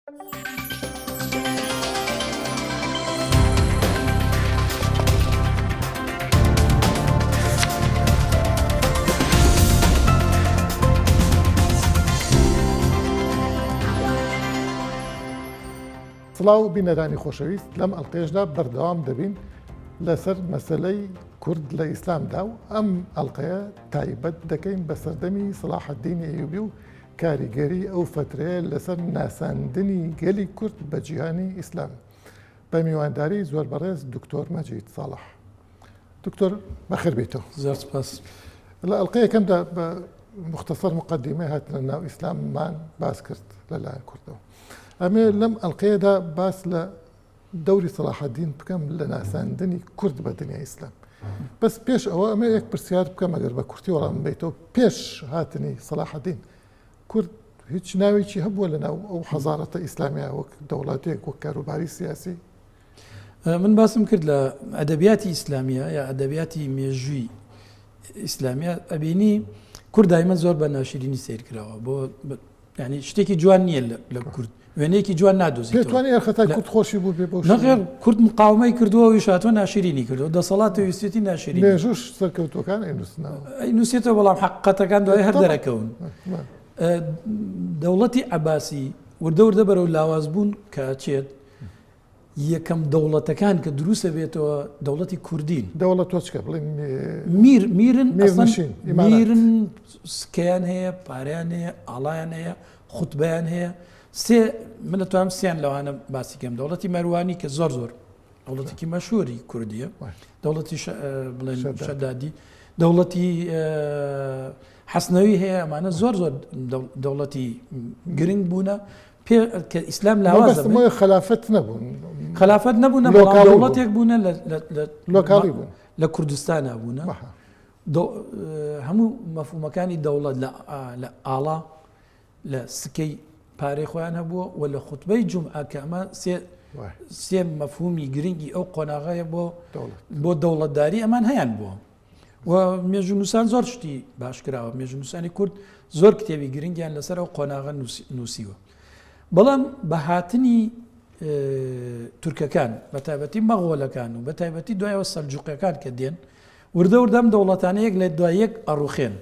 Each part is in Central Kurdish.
سڵاو بینەرانی خۆشەویست لەم ئەڵلقەیەشدا بەردەوام دەبین لەسەر مەسلەی کورد لە ئیسلامدا و ئەم ئەڵلقەیە تایبەت دەکەین بە سەردەمی سەڵاحەدینی ئەیوبی و کاریگەری ئەو فەترەیە لەسەر ناساندنی گەلی کورد بە جیهانی ئیسلام بە میوانداری زۆر بەڕێز دکتۆر مەجید ساڵح. دکتۆر بەخێر بێیتەوە. زۆر سپاس. لە ئەڵقەی یەکەمدا بە مختصر مقدمەی هاتنە ناو ئیسلاممان باس کرد لەلایەن کوردەوە. ئەمێ لەم ئەڵقەیەدا باس لە دەوری سەڵاحەدین بکەم لە ناساندنی کورد بە دنیای ئیسلام. بەس پێش ئەوە ئەمە یەک پرسیار بکەم ئەگەر بە کورتی وەڵام بیتەوە پێش هاتنی سەڵاحەدین کورد هیچ ناوێکی هەبووە لە ناو ئەو حەزارەتە ئیسلامیە وەک دەوڵەتێک وەک کاروباری سیاسی؟ من باسم کرد لە ئەدەبیاتی ئیسلامیە یا ئەدەبیاتی مێژووی ئیسلامیە ئەبینی کورد دایمە زۆر بە ناشرینی سیر کراوە بۆ ینی شتێکی جوان نییە لە کورد وێنەیەکی جوان نادۆزیتەوە. پێتوانێ ئەر خەتای کورد خۆشی بوو بێ بەو نەخێر کورد مقاومەی کردووە ویش هاتووە ناشرینی کردووە دەسەڵات ویستێتی ناشرینی مێژووش سەرکەوتووەکان ئەینووسنەوە ئەینووسێتەوە بەڵام حەقیقەتەکان دوای هەر دەرەکەون دەوڵەتی عەباسی وردە وردە بەرەو لاواز بوون کە ئەچێت یەکەم دەوڵەتەکان کە دروستە بێتەوە دەوڵەتی کوردین. دەوڵەت تۆچکە بڵێن میر میرن ئەسڵەن میرن سکەیان هەیە پارەیان هەیە ئاڵایان هەیە خوتبەیان هەیە سێ من دەتوانم سیان لەوانە باسی کەم دەوڵەتی مەروانی کە زۆر زۆر دەوڵەتێکی مەشهوری کوردیە دەوڵەتی بڵێن شەدادی دەوڵەتی حەسنەوی هەیە ئەمانە زۆر زۆر دەوڵەتی گرنگ بوونە پێ کە ئیسلام لاواز مەبەستم ئەوەیە خەلافەت نەبوون. خەلافەت نەبوونە بەڵام لۆکاڵی بوون. دەوڵەتێک بوونە لە لە لە لۆکاڵی بوون. لە کوردستانا بوونە. بەها. دە هەموو مەفهوومەکانی دەوڵەت لە لە ئاڵا لە سکەی پارەی خۆیان هەبووە و لە خوتبەی جومعە کە ئەمە سێ وای. سێ مەفهوومی گرنگی ئەو قۆناغەیە بۆ دەوڵەت. بۆ دەوڵەتداری ئەمان هەیان بووە. و مێژوونووسان زۆر شتی باش کراوە مێژوونووسانی کورد زۆر کتێبی گرنگیان لەسەر ئەو قۆناغە نووسیوە بەڵام بە هاتنی تورکەکان بە تایبەتی مەغۆلەکان و بە تایبەتی دوایەوە سەلجوقەکان کە دێن وردە وردەم دەوڵەتانە یەک لە دوای یەک ئەڕوخێن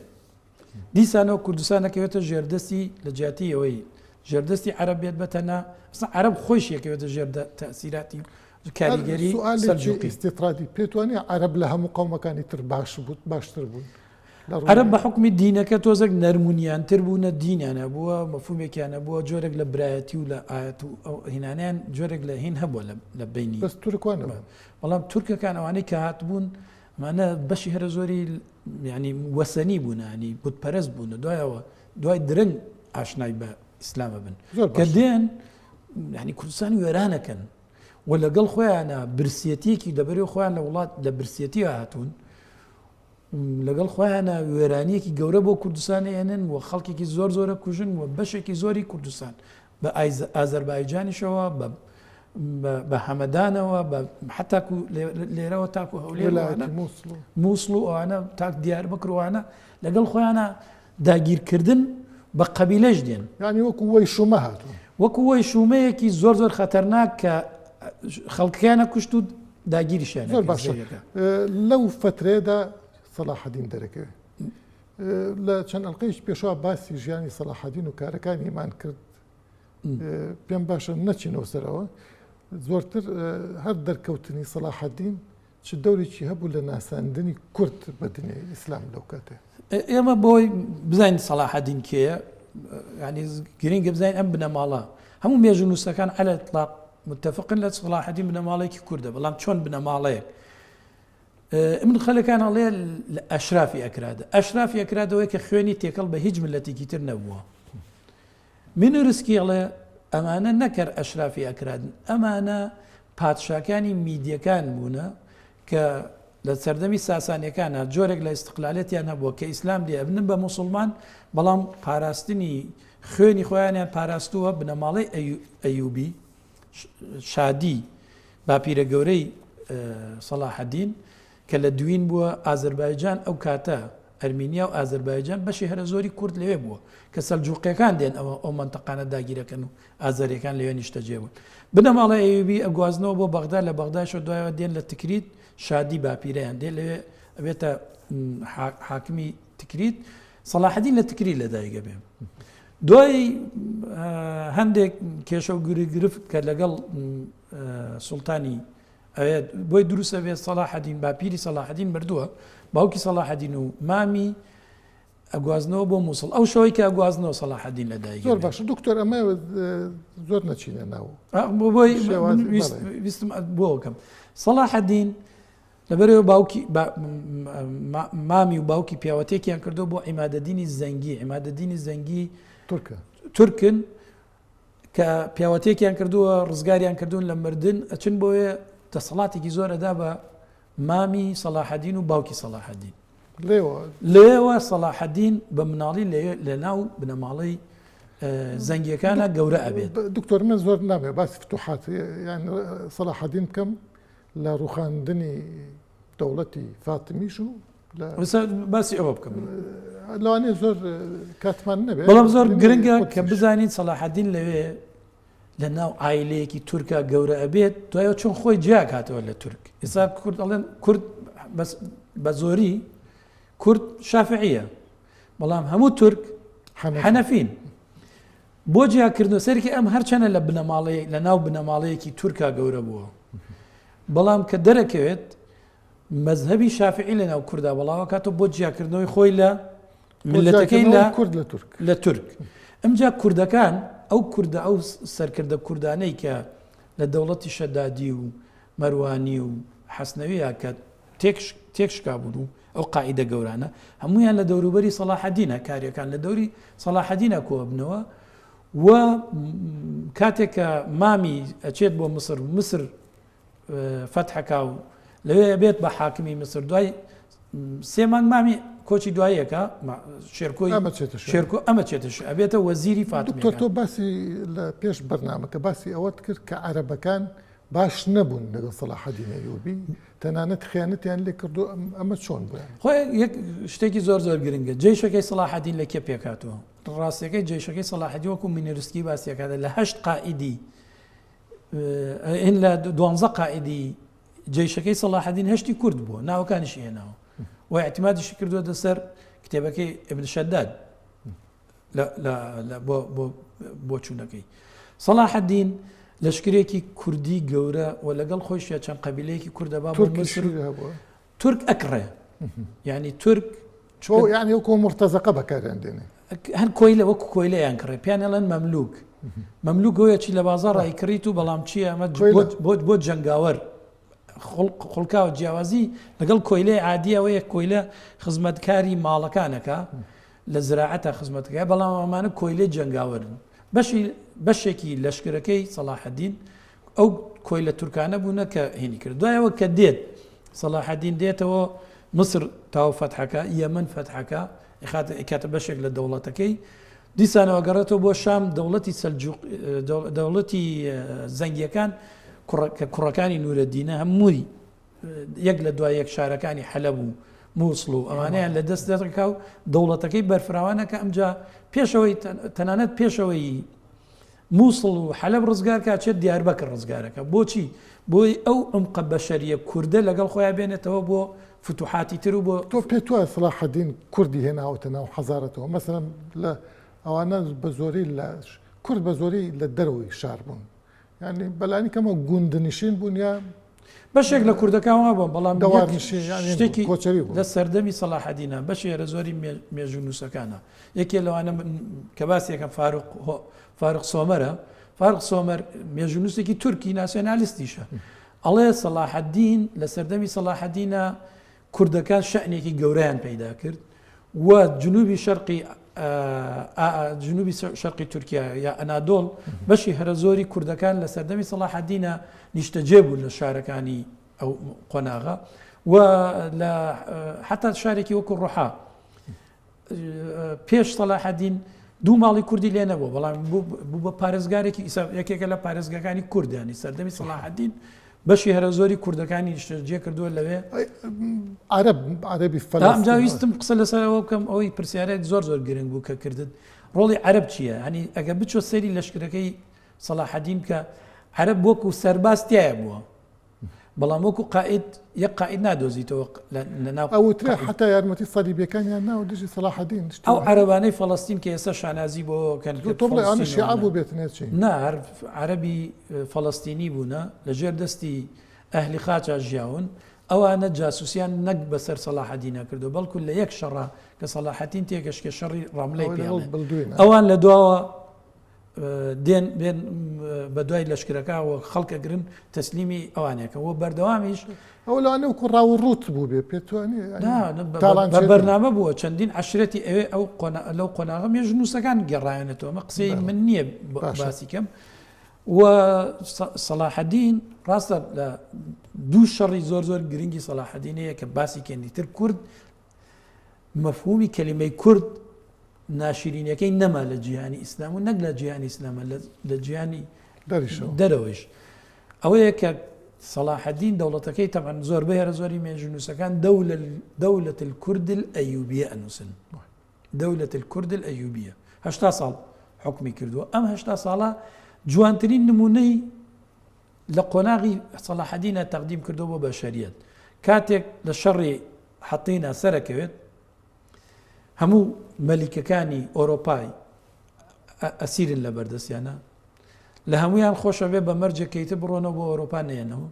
دیسانەوە کوردستان ئەکەوێتە ژێردەستی لە جیاتی ئەوەی ژێردەستی عەرەب بێت بە تەنها ئەسڵەن عەرەب خۆیشی ئەکەوێتە ژێر تەئسیراتی کاریگەری سوالێکی سەلجوقی. ئیستیطرادی پێت وانیە عەرەب لە هەموو قەومەکانی تر باش بوو باشتر بوون لە ڕووی عەرەب بە حوکمی دینەکە تۆزێک نەرمونیانتر بوونە دینیان هەبووە مەفهومێکیان هەبووە جۆرێک لە برایەتی و لە ئایەت و ئەو هینانیان جۆرێک لە هین هەبووە لە بەینی بەس تورک وا نەبوون. بەڵام تورکەکان ئەوانەی کە هاتبوون ئەمانە بەشی هەرە زۆری یعنی وەسەنی بوون ینی بتپەرست بوون دوایەوە دوای درەنگ ئاشنای بە ئیسلامە بن کە دێن ینی کوردستان وێرانەکەن و لەگەڵ خۆیانە برسیەتێکی دەبەرێ خۆیان لە وڵات لە برسیەتی هاتوون لەگەڵ خۆیانە وێرانیەکی گەورە بۆ کوردستان ئێنن و خەڵکێکی زۆر زۆرە کوژن و بەشێکی زۆری کوردستان بە ئازەربایجانیشەوە بە بە هەمەدانەوە بە حتاکو لێرەوە تاکو هەولێر مووسڵ و ئەوانە تاک دیار بکروانە لەگەڵ خۆیانە داگیرکردن بە قەبیلەش دێن ینی وەکو وەی شومە هاتوون وەکو وەی شومەیەکی زۆر زۆر خەتەرناک کە خەڵکیانە کوشت و داگیریشیان زۆر باشە لەو فترەیەدا سەلاحەدین دەرەکەوێت لە چەند ئەڵلقەیش پێشوا باسی ژیانی سەلاحەدین و کارەکانیمان کرد پێم باشە نەچینەوە سەرەوە زۆرتر هەر دەرکەوتنی سەلاحەدین چ دەورێکی هەبوو لە ناساندنی کورد بە دنیای ئیسلام لەو کاتێ؟ ئێمە بۆی بزانین سەلاحەدین کێیە ینی گرنگە بزانین ئەم بنەماڵە هەموو مێژوونووسەکان عەلە ئیتلاق متفقن لە سەلاحەدین بنەماڵەیەکی کوردە بەڵام چۆن بنەماڵەیەک من خەلەکان ئەڵێ لە ئەشرافی ئەکرادە ئەشرافی ئەکرادەوەی کە خوێنی تێکەڵ بە هیچ ملەتێکی تر نەبووە مینورسکی ئەڵێ ئەمانە نەک هەر ئەشرافی ئەکرادن، ئەمانە پادشاکانی میدیەکان بوونە کە لە سەردەمی ساسانیەکانا جۆرێک لە ئیستقلالێتیان هەبووە کە ئیسلام دێ ئەبن بە موسڵمان بەڵام پاراستنی خوێنی خۆیانیان پاراستووە بنەماڵەی ئەیوبی شادی باپیرە گەورەی سەڵاحەدین کە لە دوین بووە ئازەربایجان ئەو کاتە. ئەرمینیا و ئازەربایجان بەشی هەرە زۆری کورد لەوێ بووە کە سەلجوقیەکان دێن ئەوە ئەو مەنتەقانە داگیرەکەن و ئازەریەکان لەوێ نیشتەجێ بوون. بنەماڵەی ئەیوبی ئەگوازنەوە بۆ بەغدا لە بەغدایشەوە دوایەوە دێن لە تکریت شادی باپیرەیان دێ لەوێ ئەبێتە حاکمی تکریت سەڵاحەدین لە تکریت لەدایکە بێ. دوای هەندێک کێشە و گرفت کە لەگەڵ سوڵتانی ئەوێ بۆی دروستە بێت سەڵاحەدین باپیری سەڵاحەدین مردووە باوکی سەڵاحەدین و مامی ئەگوازنەوە بۆ مووسڵ ئەو شەوەی کە ئەگوازنەوە سەڵاحەدین لە دایک زۆر باشە دکتۆر ئەمە زۆر نەچینە ناو بۆی ویستم بۆکەم سەڵاحەدین لەبەرەوە باوکی مامی و باوکی پیاوەتێکیان کردو بۆ عیمادەدینی زەنگی عیمادەدینی زەنگی تورکە تورکن کە پیاوەتێکیان کردووە ڕزگاریان کردوون لە مردن ئەچن بۆیە دەسەڵاتێکی زۆر ئەدا بە مامی سەڵاحەدین و باوکی سەڵاحەدین لێوە لێوە سەڵاحەدین بە مناڵی لە ناو بنەماڵەی زەنگیەکانە گەورە ئەبێت. دکتۆر من زۆر نامەوێت باسی فتوحات یان سەڵاحەدین بکەم لە ڕوخاندنی دەوڵەتی فاتمیش و باسی ئەوە بکەم لەوانەیە زۆر کاتمان نەبێت بەڵام زۆر گرنگە کە بزانین سەڵاحەدین لەوێ لە ناو عایلەیەکی تورکا گەورە ئەبێت دوایەوە چۆن خۆی جیاکاتەوە لە تورک ئێستا کورد ئەڵێن کورد بەس بە زۆری کورد شافعیە بەڵام هەموو تورک حەنەفین بۆ جیاکردنەوە سەرکی ئەم هەرچەنە لە بنەماڵەیە لە ناو بنەماڵەیەکی تورکا گەورە بووە بەڵام کە دەرەکەوێت مەزهەبی شافعی لە ناو کوردا بەڵاوە کاتەوە بۆ جیاکردنەوەی خۆی لە ملەتەکەی لە کورد لە تورک لە تورک ئەمجا کوردەکان ئەو کوردە ئەو سەرکردە کوردانەی کە لە دەوڵەتی شەدادی و مەروانی و حەسنەویە کە تێکشکا بوون و ئەو قاعدە گەورانە هەمویان لە دەوروبەری سەڵاحەدینە کاریەکان لە دەوری سەڵاحەدینە کۆبنەوە و کاتێک کە مامی ئەچێت بۆ مسر مسر فەتحەکا و لەوێ ئەبێت بە حاکمی میسر دوای سێ مانگ مامی کۆچی دواییەکە شێرکۆی شێرکۆ ئەمە چێتە ئەبێتە وەزیری فاتمە تۆ باسی لە پێش بەرنامەکە باسی ئەوەت کرد کە عەرەبەکان باش نەبوون لەگەڵ سەلاحەدین ئەیوبی تەنانەت خیانەتیان لێ کردو ئەمە چۆن بوو؟ خۆی یەک شتێکی زۆر زۆر گرنگە جەیشەکەی سەلاحەدین لە کێ پێکهاتووە ڕاستیەکەی جەیشەکەی سەلاحەدین وەکو مینرسکی باسیەکاتە لە هەشت قائیدی هن لە دوانزە قائیدی جەیشەکەی سەڵاحەدین هەشتی کورد بووە ناوەکانیشی هێناوە و اعتمادیشی کردووە دەسەر کتێبەکەی ابن شەداد بۆ چوونەکەی سەڵاحەدین لەشکرێکی کوردی گەورە و لەگەڵ خۆشیە چەند قەبیلەیەکی کوردە با تورک ئەکڕێ یعنی تورک چۆ یعنی وەکو مرتەزەقە بەکاریان دێنێ. هەر کۆیلە وەکو کۆیلەیان کڕێ پیان ئەڵێن مەملوک مەملوک گۆیە چی لە بازاڕ ئەیکڕیت و بەڵام چییە ئەمە بۆ بۆ جەنگاوەر خوڵکاوە جیاوازی لەگەڵ کۆیلەی عادی ئەوەیە کۆیلە خزمەتکاری ماڵەکانەکە لە زراعەتە خزمەتەکە بەڵام ئەمانە کۆیلەی جەنگاوەرن بەشی بەشێکی لەشکرەکەی سەڵاحەدین ئەو کۆیلە تورکانە بوونە کە هینی کرد دوایەوە کە دێت سەڵاحەدین دێتەوە مسر تاو فەتحەکە یەمن فەتحەکە ئەخاتە بەشێک لە دەوڵەتەکەی دیسانەوە گەڕێتەوە بۆ شام دەوڵەتی سەلجوق دەوڵەتی زەنگیەکان کە کوڕەکانی نورەدینە هەمووی یەک لە دوای یەک شارەکانی حەلەب و مووسڵ و ئەوانەیان لە دەست دەرەکا و دەوڵەتەکەی بەرفراوانەکە ئەمجا پێشەوەی تەنانەت پێشەوەی موسڵ و حەلەب ڕزگار کا چێت دیاربەکر ڕزگارەکە بۆچی بۆی ئەو عمقە بەشەریە کوردە لەگەڵ خۆیان بێنێتەوە بۆ فتوحاتی تر و بۆ تۆ پێت وایە سەڵاحەدین کوردی هێناوەتە ناو حەزارەتەوە مەسەلەن لە ئەوانە بە زۆری لە کورد بە زۆری لە دەرەوەی شار بوون یعنی بەلانی کەمە گوندنشین بوون یا بەشێک لە کوردەکان وا بوون بەڵام دەوارنشین یعنی شتێکی کۆچەری بوون لە سەردەمی سەڵاحەدینە بەشی هەرە زۆری مێژوونووسەکانە یەکێ لەوانە کە باسی یەکەم فاروق فاروق سۆمەرە فاروق سۆمەر مێژوونووسێکی تورکی ناسیۆنالیستیشە ئەڵێ سەڵاحەدین لە سەردەمی سەڵاحەدینە کوردەکان شەنێکی گەورەیان پەیدا کرد و جنوبی شەرقی جنوبی شەرقی تورکیا یا ئەنادۆڵ بەشی هەرە زۆری کوردەکان لە سەردەمی سەڵاحەدینە نیشتەجێ بوون لە شارەکانی ئەو قۆناغە و لە حتا شارێکی وەکو ڕحا پێش سەلاحەدین دوو ماڵی کوردی لێ نەبوو بەڵام بوو بە پارێزگارێکی ئیسا یەکێکە لە پارێزگاکانی کوردیانی سەردەمی سەلاحەدین. بەشی هەرە زۆری کوردەکانی نیشتەجێ کردووە لەوێ. عەرەب، عەرەبی فەلەستین. ئەمجا ویستم قسە لەسەر ئەوە بکەم، ئەوەی پرسیارێک زۆر زۆر گرنگ بوو کە کردت، ڕۆڵی عەرەب چییە؟ هەنی ئەگەر بچۆ سەیری لەشکرەکەی سەڵاحەدین بکە، عەرەب وەکو سەرباز تیایە بووە، بەڵام وەکو قائید یەک قائید نادۆزیتەوە لە ناو ئەوترێ حتا یارمەتی سەلیبیەکانیان ناوە دژی سەڵاحەدین. ئەو عەرەبانەی فەڵەستین کە ئێستا شانازی بۆ کەن تۆ بڵێ ئەوانە شیعە بوو بێتنە چی؟ نا هەر عەرەبی فەڵەستینی بوونە لە ژێر دەستی ئەهلی خاچا ژیاون ئەوانە جاسوسیان نەک بەسەر سەڵاحەدینا کردو بەڵکو لە یەک شەڕا کە سەڵاحەدین تێکەشکێ شەڕی ڕەملەی پێڵێ ئەوان لە دواوە دێن بێن بە دوای لەشکرەکە و خەڵک ئەگرن تەسلیمی ئەوانەکە و بەردەوامیش ئەو لەوانە وەکو ڕاو و ڕووت بوو بێ پێتوانێ بە بەرنامە بووە چەندین عشرەتی ئەوێ ئەو لەو قۆناغە مێژنووسەکان گەڕایەنێتەوە ئەمە قسەی من نییە باسی کەم و سەڵاحەدین ڕاستە لە دوو شەڕی زۆر زۆر گرنگی سەڵاحەدین هەیە کە باسی کەندی تر کورد مەفهومی کەلیمەی کورد ناشرینیەکەی نەما لە جیهانی ئیسلام و نەک لە جیهانی ئیسلامە لە جیهانی دەرەوەیش ئەوەیە کە سەڵاحەدین دەوڵەتەکەی تەبعەن زۆربەی هەرە زۆری مێژوونووسەکان دەولە دەولەت الکورد الئەیوبیە ئەنووسن دەولەت الکورد الئەیوبیە هەشتا ساڵ حکومی کردووە ئەم هەشتا ساڵە جوانترین نمونەی لە قۆناغی سەڵاحەدینە تەقدیم کردو بۆ بەشەریەت کاتێک لە شەڕی حەتینا سەرەکەوێت هەموو مەلیکەکانی ئۆرۆپای ئەسیرن لە بەردەستیانە لە هەمویان خۆشە بێ بە مەرجێک کەیتر بڕۆنەوە بۆ ئۆرۆپا نێنەوە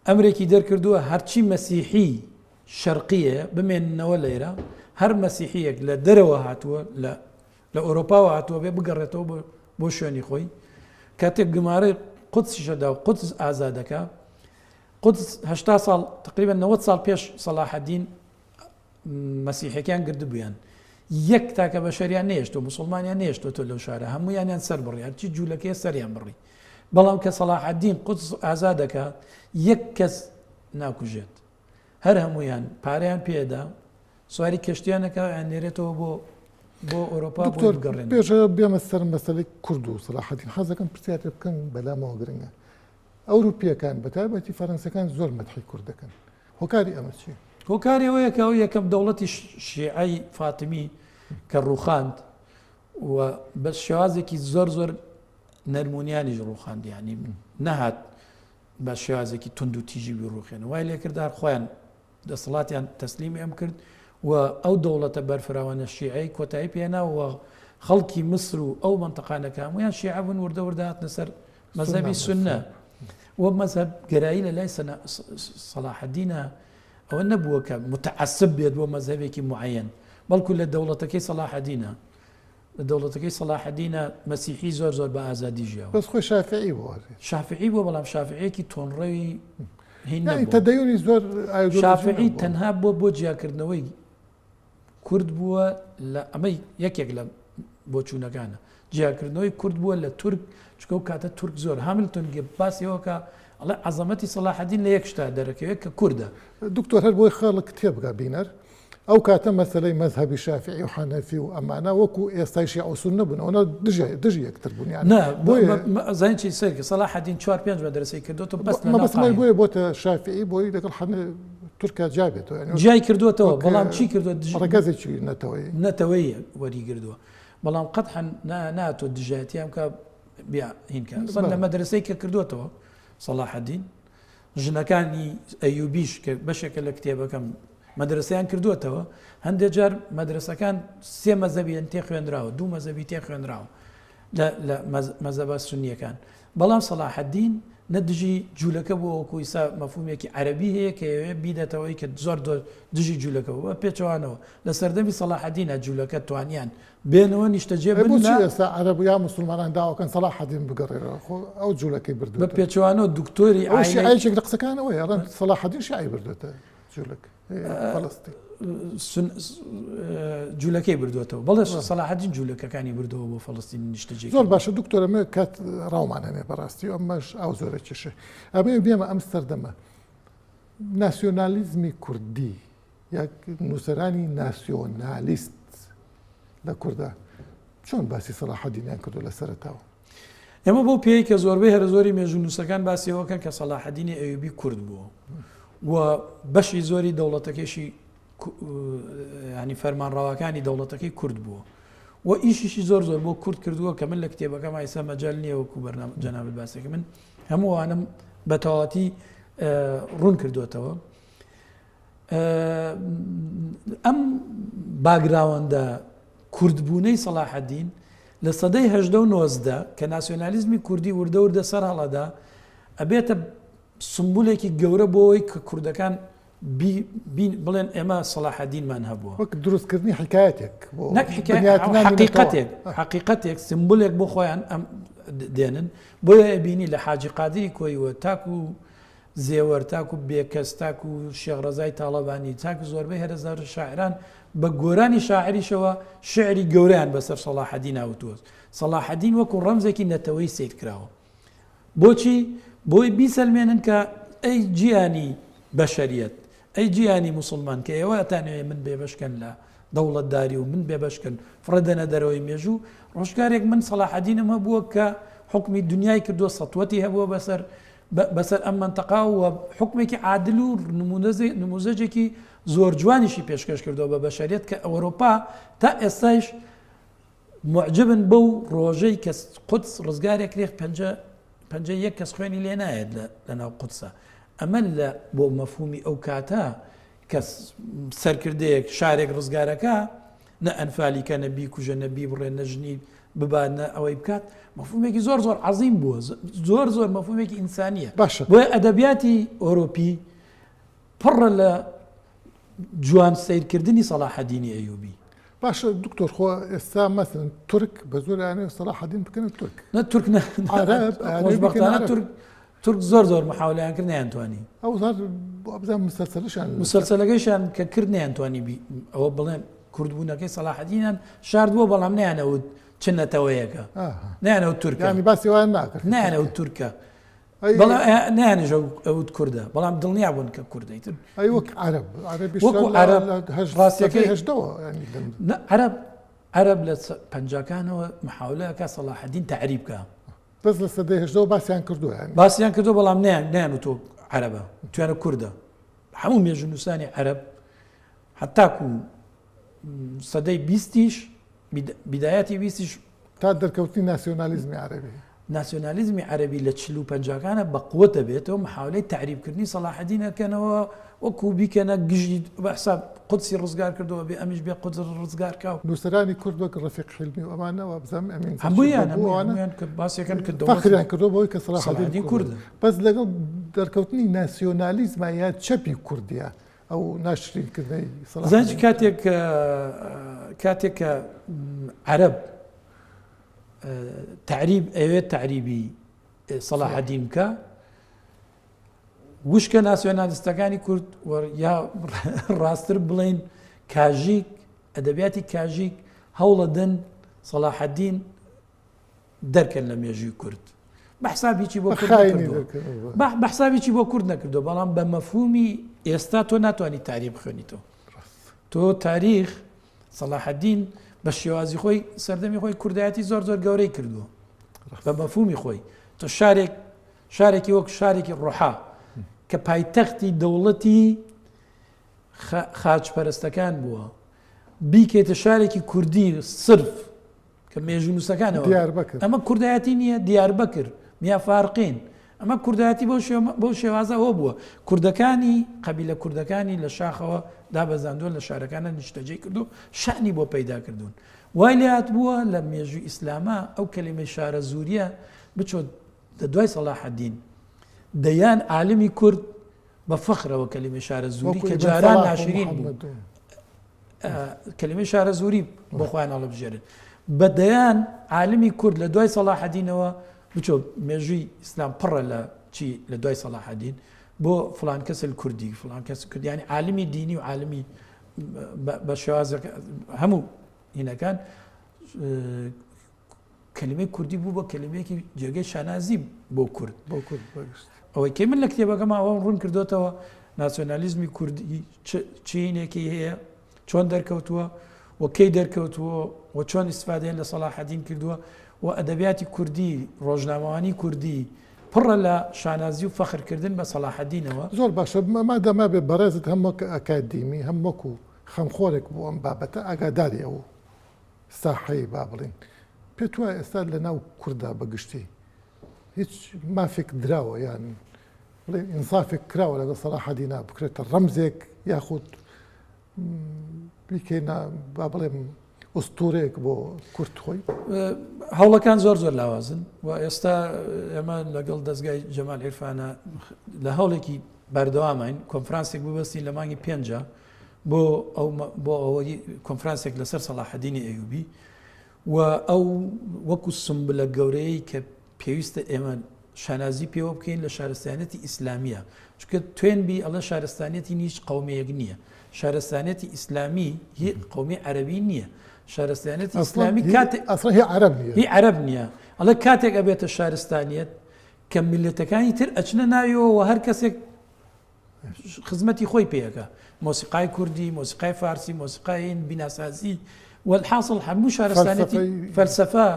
ئەمرێکی دەرکردووە هەرچی مەسیحی شەرقیە بمێننەوە لێرە هەر مەسیحیەک لە دەرەوە هاتووە لە لە ئۆرۆپاوە هاتووە بێ بگەڕێتەوە بۆ شوێنی خۆی کاتێک گمارەی قودسیشەدا و قودس ئازادەکە قودس 80 ساڵ تقریبا 90 ساڵ پێش سەلاحەدین مەسیحەکان گردبوویان یەک تاکە بەشەریان نێشتۆ مسلمانیان نێشتۆ تۆ لەو شارە هەمویانیان سەر بڕی هەرچی جوولەکەی سەریان بڕی بەڵام کە سەلاحەدین قودس ئازاد دەکات یەک کەس ناکوژێت هەر هەمویان پارەیان پێدا سواری کەشتیانەکە یان نێرێتەوە بۆ بۆ ئەوروپا دکتۆر گەڕێن پێشە بێمە سەر مەسەلەی کورد و سەلاحەدین حەزەکەم پرسیارێ بکەم بەلامەوە گرنگە ئەوروپییەکان بە تایبەتی فەرەنسەکان زۆر مەدحی کورد دەکەن هۆکاری ئەمە چییە؟ هۆکاری ئەوەیە کە ئەو یەکەم دەوڵەتی شیعەی فاتمی کە ڕووخاند و بە شێوازێکی زۆر زۆر نەرمونیانیش ڕووخاند یانی نەهات بە شێوازێکی توند و تیژی بیڕوخێنە وای لێکرد هەر خۆیان دەسەڵاتیان تەسلیمی ئەم کرد و ئەو دەوڵەتە بەرفراوانە شیعەی کۆتایی پێنا و خەڵکی میسر و ئەو مەنتەقانە کە هەموویان شیعە بوون وردە وردە هاتنە سەر مەزهەبی سوننە و مەزهەب گەرایی لە لای سەلاحەدینە ئەوە نەبووە کە متعسب بێت بۆ مەزهەبێکی معەن بەڵکو لە دەوڵەتەکەی سەلاحەدینە لە دەوڵەتەکەی سەلاحەدینە مەسیحی زۆر زۆر بە ئازادی ژیاوە. بەس خۆی شافعی بووە. شافعی بووە بەڵام شافعیەکی تۆنڕەوی هین نەبووە. تەدەیونی زۆر ئایدۆلۆژی شافعی تەنها بووە بۆ جیاکردنەوەی کورد بووە لە ئەمەی یەکێک لە بۆچوونەکانە جیاکردنەوەی کورد بووە لە تورک چکە و کاتە تورک زۆر هاملتۆن گێ باسیەوەکە ئەڵێ عەزەمەتی سەلاحەدین لە یەک شتا دەرەکەوێت کە کوردە. دکتۆر هەر بۆی خەڵک تێبگا بینەر ئەو کاتە مەسەلەی مەزهەبی شافعی و حەنەفی و ئەمانە وەکو ئێستای شیعە و سوننە بوون ئەوەنە دژی یەکتر بوون یان نا بۆیە زانین چی سەیر کە سەلاحەدین چوار پێنج مەدرەسەی کردۆتەوە بەس لە ناو مەبەستم قاهیرە. بۆیە بۆتە شافعی بۆی لەگەڵ حەنە تورکا جیا بێتەوە یانی جیای کردۆتەوە بەڵام چی کردووە دژ ڕەگەزێکی نەتەوەیی نەتەوەیی وەری گردووە بەڵام قەتحەن نا ناتۆ دژایەتیان بکا بیا هین کە ئەسڵەن لە مەدرەسەی کە کردۆتەوە سەلاحەدین ژنەکانی ئەیوبیش کە بەشێکە لە کتێبەکەم مەدرسەیان کردووەتەوە هەندێک جار مەدرسەکان سێ مەزەبیان تێ خوێنراوە دوو مەزەبی تێ خوێنراوە لە مەزەبە سنیەکان بەڵام سەلاحەدین نە دژی جوولەکە بووە وەکو ئیسا مەفهومێکی عەربی هەیە کە ئەوێ بیدەتەوەی کە زۆر دژی جوولەکە بووە پێچەوانەوە لە سەردەمی سەلاحەدینە جوولەکە توانیان بێنەوە نیشتەجێ بن بۆچی ئێستا عەرەب یا موسڵمانان داواکەن سەڵاحەدین بگەڕێرەوە خۆ ئەو جوولەکەی بردووە بە پێچەوانەوە دکتۆری ئەو شیعەیەکێک لە قسەکان ئەوەیە ئەڵێن سەڵاحەدین شیعەی بردووەتە جوولەک فەلەستین جوولەکەی بردوێتەوە بەڵێ سەلاحەدین جوولەکەکانی بردەوە بۆ فەڵستین نیشتەجێ زۆر باشە دکتۆر ئەمە کات ڕاومان هەنێ بەڕاستی ئەمەش ئەو زۆرە کێشە ئەمە بێمە ئەم سەردەمە ناسیۆنالیزمی کوردی یا نووسەرانی ناسیۆنالیست لە کوردا چۆن باسی سەلاحەدینیان کردو لە سەرەتاوە؟ ئێمە بەو پێی کە زۆربەی هەرە زۆری مێژوونووسەکان باسی ئەوە کەن کە سەلاحەدینی ئەیوبی کورد بووە و بەشی زۆری دەوڵەتەکەشی ینی فەرمانڕەواکانی دەوڵەتەکەی کورد بووە و ئیشیشی زۆر زۆر بۆ کورد کردووە کە من لە کتێبەکەم ئایسا مەجال نییە وەکو بەرنامە جەنابت باسێکە من هەمووانم بە تەواتی ڕوون کردوێتەوە ئەم باگراوەندە کوردبوونەی سەڵاحەدین لە سەدەی 18 و 19 کە ناسیۆنالیزمی کوردی وردە وردە سەر هەڵەدا ئەبێتە سمبولێکی گەورە بۆ ئەوەی کە کوردەکان بڵێن ئێمە سەڵاحەدینمان هەبووە. وەک دروستکردنی حیکایەتێک بۆ نەک حیکایەت، حەقیقەتێک، حەقیقەتێک، سمبولێک بۆ خۆیان ئەم دێنن. بۆیە ئەبینی لە حاجی قادری کۆیوە تاکو زێوەر، تاکو بێکەس، تاکو شێخ ڕەزای تاڵەبانی، تاکو زۆربەی هەرە زۆر شاعران بە گۆرانی شاعریشەوە شیعری گەورەیان بەسەر سەڵاحەدینا وتووە. سەڵاحەدین وەکو ڕەمزێکی نەتەوەیی سەیر کراوە. بۆچی؟ بۆی بیسەلمێنن کە ئەی جیانی بەشەریەت، ئەی جیانی موسڵمان کە ئێوە ئەتانەوێ من بێبەش کەن لە دەوڵەتداری و من بێبەش کەن فڕێ دەنە دەرەوەی مێژوو، ڕۆژگارێک من سەڵاحەدینم هەبووە کە حوکمی دنیای کردووە، سەتوەتی هەبووە بەسەر بەسەر ئەم مەنتەقە و حوکمێکی عادل و نموونەجێکی زۆر جوانیشی پێشکەش کردووە بە بەشەریەت کە ئەوەرۆپا تا ئێستایش موعجبن بەو ڕۆژەی کە قودس ڕزگارێکرێ پەنجە پەنجەی یەک کەس خوێنی لێ نایەت لە ناو قودسە ئەمە لە بۆ مەفهومی ئەو کاتە کە سەرکردەیەک شارێک ڕزگارەکە نە ئەنفالی کە نە بیکوژە نە بیبڕێ نە ژنی ببا نە ئەوەی بکات مەفهومێکی زۆر زۆر عەزیم بووە زۆر زۆر مەفهومێکی ئینسانیە باشە بۆیە ئەدەبیاتی ئۆرۆپی پڕە لە جوان سەیرکردنی سەڵاحەدینی ئەیوبی. باشە دکتۆر خۆ ئێستا مەسەلەن تورک بە زۆر ئەیانەوێت سەڵاحەدین بکەنە تورک. نە تورک نە عەرەب ئەیانەوێت بیکەنە خۆشبەختانە عەرەب. تورک تورک زۆر زۆر محاولەیان کرد نەیانتوانی. ئەو زار بزانم مسەلسەلەشیان مسەلسەلەکەیشیان کە کرد نەیانتوانی بی ئەوە بڵێن کوردبوونەکەی سەڵاحەدینیان شاردووە بەڵام نەیانەوت چ نەتەوەیەکە نەیانەوت تورکە. یانی باسی وایان ناکرد. نەیانەوت تورکە. بەڵام نەیانیش ئەوت کوردە بەڵام دڵنیا بوون کە کوردە ئیتر ئەی وەک عەرەب عەرەبیش وەکو عەرەب ڕاستیەکەی هەشتەوە عەرەب عەرەب لە پەنجاکانەوە محاولە ئەکا سەڵاحەدین تەعریب بکا بەس لە سەدەی هەژدەوە باسیان کردووە یانی باسیان کردووە بەڵام نیان نیان وتووە عەرەبە توانە کوردە هەموو مێژوونووسانی عەرەب هەتاکو سەدەی بیستیش بیدایەتی بیستیش تا دەرکەوتنی ناسیۆنالیزمی عەرەبی. ناسیۆنالیزمی عەرەبی لە چل و پەنجاکانە بە قوت دەبێتەوە، محاولەی تەعریبکردنی سەڵاحەدین ئەکەنەوە وەکو بیکەنە گژی بە حساب قودسی ڕزگار کردەوە بێ ئەمیش بێ قودس ڕزگار کا. نووسەرانی کورد وەک ڕەفیق حیلمی و ئەمانە وابزانم ئەمین زەکی هەموویان بوو هەموویان ئەوانە هەموویان کە باسیەکەن کە دەوڵەتی فەخریان کردووە بەوەی کە سەڵاحەدین سەڵاحەدین کوردە. کوردە. بەس لەگەڵ دەرکەوتنی ناسیۆنالیزما یا چەپی کوردیە ئەو ناشرین کردنەی زانج کاتێک کاتێک کە عەرەب تعریب ئەوێت تعریبی سەڵاحەدین بکە وشکە ناسیۆنالیستەکانی کورد یا ڕاستتر بڵین کاژیک ئەدەبیاتی کاژیک هەوڵەدەن سەڵاحەدین دەرکەن لە مێژووی کورد بە حساب هیچی بۆ کورد نەکردووە بە حساب هیچی بۆ کورد نەکردووە بەڵام بە مەفهومی ئێستا تۆ ناتوانانی تاریخ بخوێنیتەوە تۆ تاریخ سەڵاحەدین بە شێوازی خۆی سەردەمی خۆی کوردایەتی زۆر زۆر گەورەی کردووە بە مەفهومی خۆی تۆ شارێک شارێکی وەک شارێکی ڕۆحا کە پایتەختی دەوڵەتی خاچپەرستەکان بووە بیکەیتە شارێکی کوردی سرف کە مێژوونووسەکانەوە دیاربەکر ئەمە کوردایەتی نییە دیاربەکر میا فارقین ئەمە کوردایەتی بەو شێوازە ئەوە بووە کوردەکانی قەبیلە کوردەکانی لە شاخەوە دابەزاندووە لە شارەکانە نیشتەجێی کردو شانی بۆ پەیدا کردوون وای لێهات بووە لە مێژووی ئیسلامە ئەو کەلیمەی شارە زوریە بچۆ لە دوای سەڵاحەدین دەیان عالمی کورد بە فەخرەوە کەلیمەی شارە زوری کە جاران ناشرین بوو کەلیمەی شارەزووری بۆ خۆیان هەڵبژێرن بە دەیان عالمی کورد لە دوای سەڵاحەدینەوە بچۆ مێژووی ئیسلام پڕە لە چی لە دوای سەڵاحەدین بۆ فلان کەس کوردی فلان کەس کوردیانی عالمی دینی و عالمی بە شێوازەکە هەموو هینەکان کەلیمەی کوردی بوو بە کەلیمەیەکی جێگەی شانازی بۆ کورد بۆ کورد بەگشت ئەوەی کەی من لە کتێبەکەما ئەوەم ڕوون کردوتەوە ناسیۆنالیزمی کوردی چینێکی هەیە چۆن دەرکەوتووە و کەی دەرکەوتووە و چۆن ئیسفادەیان لە سەڵاحەدین کردووە و ئەدەبیاتی کوردی، ڕۆژنامەوانی کوردی پڕە لە شانازی و فەخرکردن بە سەڵاحەدینەوە. زۆر باشە مادام مابێ بەڕێزت هەم وەک ئەکادیمی هەم وەکو خەمخۆرێک بۆ ئەم بابەتە ئاگاداری ئەو ساحەی با بڵێین پێت وایە ئێستا لە ناو کوردا بە گشتی هیچ مافێک دراوە یان بڵێن ئینسافێک کراوە لەگەڵ سەڵاحەدینا بکرێتە ڕەمزێک یاخود بیکەینە با بڵێم ئوستورەیەک بۆ کورد خۆی؟ هەوڵەکان زۆر زۆر لاوازن و ئێستا ئێمە لەگەڵ دەستگای جەمال عیرفانە لە هەوڵێکی بەردەوامین کۆنفرانسێک ببەستین لە مانگی پێنجە بۆ ئەو بۆ ئەوەی کۆنفرانسێک لەسەر سەڵاحەدینی ئەیوبی و ئەو وەکو سمبلە گەورەیە کە پێویستە ئێمە شانازی پێوە بکەین لە شارستانیەتی ئیسلامیە چونکە توێنبی ئەڵێ شارستانیەتی هیچ قومەیەک نییە شارستانیەتی ئیسلامی هی قومی عەربی نییە شارستانیەتی ئیسلامی کاتێک ئەسڵ هی عەرەب نییە هی عەرەب نییە ئەڵێ کاتێک ئەبێتە شارستانیەت کە میلەتەکانی تر ئەچنە ناویەوە و هەر کەسێک خزمەتی خۆی پێ ئەکا مۆسیقای کوردی مۆسیقای فارسی مۆسیقای هین بیناسازی والحاصل هەموو شارستانێتی فەلسەفە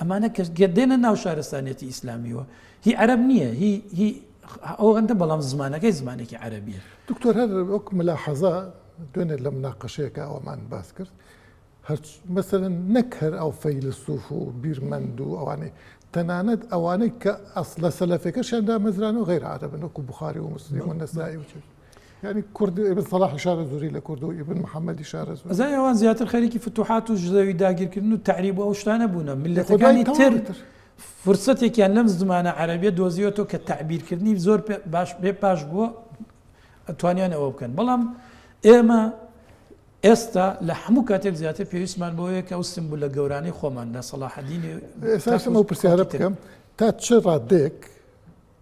ئەمانە کە دێنە ناو شارستانێتی ئیسلامیەوە هی عەرەب نییە هی هی ئەوەندە بەڵام زمانەکەی زمانێکی عەرەبیە دکتۆر هەر وەک ملاحەزە دوێنێ لە مناقەشەیەکە ئەوەمان باس کرد هەرچ مەسەلەن نەک هەر ئەو فەیلسوف و بیرمەند و ئەوانەی تەنانەت ئەوانەی کە ئەسلە سەلەفەکەشیان دامەزرانەوە غەیر عەرەبن وەکو بوخاری و موسلیم و نەسائی و چی یعنی کورد ئیبن سەڵاح شارەزووری لە کورد و ئیبن محەممەدی شارەزووری ئەزانی ئەوان زیاتر خەریکی فتوحات و زەوی داگیرکردن و تەعریب و ئەو شتانە بوونە میللەتەکانی تر فرسەتێکیان لەم زمانە عەرەبیە دۆزیوەتەوە کە تەعبیرکردنی زۆر باش پێ باش بووە توانیان ئەوە بکەن بەڵام ئێمە ئێستا لە هەموو کاتێک زیاتر پێویستمان بەوەیە کە ئەو سمبولە گەورانەی خۆمان لە سەڵاحەدینی ئێستاش ئەو پرسیارە بکەم تا چ ڕادەیەک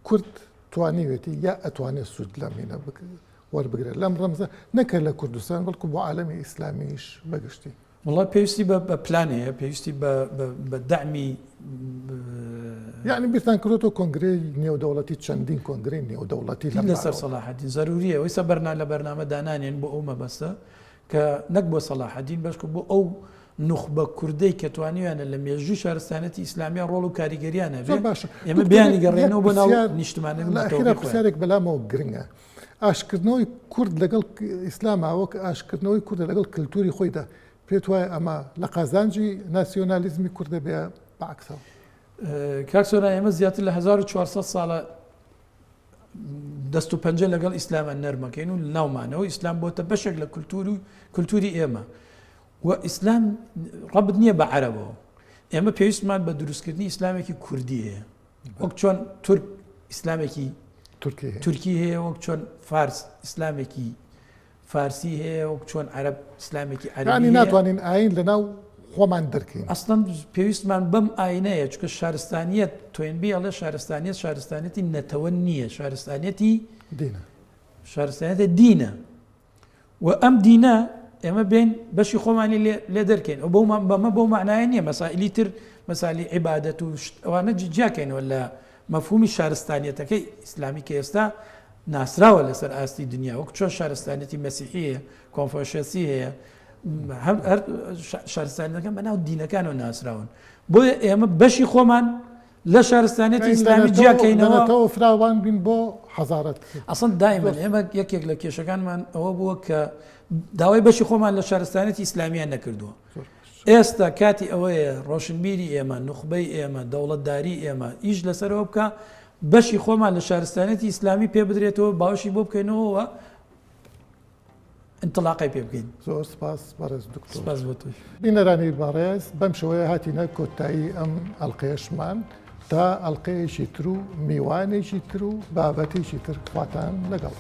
کورد توانیوێتی یا ئەتوانێت سوود لەم هینە وەربگرێت لەم ڕەمزە نەکە لە کوردستان بەڵکو بۆ عالەمی ئیسلامیش بەگشتی؟ وەڵا پێویستی بە پلان هەیە پێویستی بە دەعمی یعنی بیرتان کردۆتەوە کۆنگرەی نێودەوڵەتی چەندین کۆنگرەی نێودەوڵەتی لەسەر سەڵاحەدین زەروریە ئەوەی بەرنا لە بەرنامە دانانێن بۆ ئەو مەبەستە کە نەک بۆ سەڵاحەدین بەشکو بۆ ئەو نوخبە کوردەی کە توانیویانە لە مێژووی شارستانەتی ئیسلامیان ڕۆڵ و کاریگەریان هەبێ باشە ئێمە بیانی گەڕێنەوە بۆ ناو نیشتمانە پرسیارێک بەلامەوە گرنگە ئاشکردنەوەی کورد لەگەڵ ئیسلاما وەک ئاشکردنەوەی کوردە لەگەڵ کللتوری خۆیدا پێت وایە ئەمە لە قازانجی ناسیۆنالیزمی کوردە بێ بە عەکسەوە؟ کاک سۆران ئێمە زیاتر لە 1400 ساڵە دەست و پەنجە لەگەڵ ئیسلامە نەرمەکەین و ناومانەوە ئیسلام بۆتە بەشێک لە کولتور و کولتوری ئێمە و ئیسلام ڕەبت نییە بە عەرەبەوە ئێمە پێویستمان بە دروستکردنی ئیسلامێکی کوردی هەیە وەک چۆن تورک ئیسلامێکی تورکی هەیە وەک چۆن فارس ئیسلامێکی فارسی هەیە وەک چۆن عەرەب ئیسلامێکی عەرەبی یانی ناتوانین ئاین لەناو خۆمان دەرکەین. ئەسڵەن پێویستمان بەم ئاینەیە چونکە شارستانیەت تۆینبی ئەڵێ شارستانیەت شارستانیەتی نەتەوە نییە شارستانیەتی دینە شارستانیەتە دینە و ئەم دینە ئێمە بێن بەشی خۆمانی لێ دەرکەین ئەو بۆ بەمە بۆ معناە نییە مەسائلی تر مەسالی عیبادەت و ئەوانە جیاکەینەوە لە مەفهومی شارستانیەتەکەی ئیسلامی کە ئێستا ناسراوە لەسەر ئاستی دنیا وەک چۆن شارستانیەتی مەسیحی هەیە کۆنفۆشیەسی هەیە هەر شارستانەکە بەناو دینەکانەوە ناسراون بۆیە ئێمە بەشی خۆمان لە شارستانیەتی ئیسلامی جیاکەینەوە فراوان بین بۆ حەزارەت ئەسڵ دایمەن ئێمە یەکێک لە کێشەکانمان ئەوە بووە کە داوای بەشی خۆمان لە شارستانیەتی ئیسلامیان نەکردووە ئێستا کاتی ئەوەیە ڕۆشنبیری ئێمە، نوخبەی ئێمە، دەوڵەتداری ئێمە ئیش لەسەرەوە بکا بەشی خۆمان لە شارستانیەتی ئیسلامی پێ بدرێتەوە باوەشی بۆ بکەینەوە و ئینتڵاقەی پێ بکەین. زۆر سپاس بەڕێز دکتۆر. سپاس بۆ تۆش. بینەرانی بەڕێز بەم شێوەیە هاتینە کۆتایی ئەم ئەڵقەیەشمان تا ئەڵقەیەکی تر و میوانێکی تر و بابەتێکی تر خواتان لەگەڵ.